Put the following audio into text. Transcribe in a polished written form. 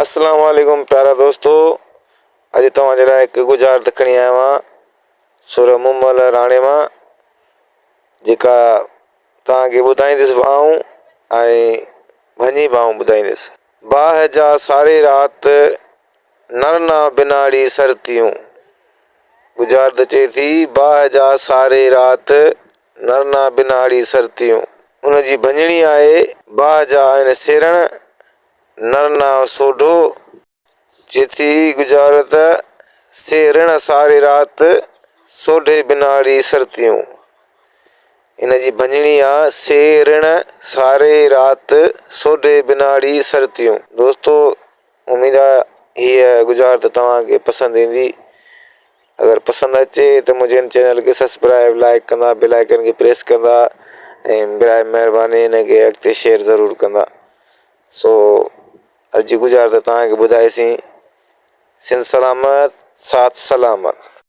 اسلام عليڪم پيارا دوستو اڄ توهان جي لاء هڪ ڳجهارت کڻي آيو آهيان سر مومل راڻي مان جيڪا توهان کي ٻڌائيندس به آئون ۽ ڀڃي به آئون ٻڌائيندس باهه جا ساري رات نرنا بناڙي سرتيون ڳجهارت چئي ٿي باهه جا ساري رات نرنا بناڙي سرتيون ان جي ڀڃڻي آهي باهه جا آهن سيرڻ نر نانء سوڍو، چيٿي ڳجهارت، سي رڻ ساري رات، سوڍي بناڙي سرتيون. ان جي ڀڃڻي آ، سي رڻ ساري رات، سوڍي بناڙي سرتيون. دوستو اميد آ هيء ڳجهارت توهان کي پسند ايندي. اگر پسند اچي ته منهنجي هن چينل کي سسبرائب لائيڪ ڪندا بيل آئيڪن کي پريس ڪندا ۽ برائي مهرباني هن کي اڳتي شيئر ضرور ڪندا سو اڄ جي گذار ته توهان کي ٻڌائيسين سنڌ سلامت ساٿ سلامت.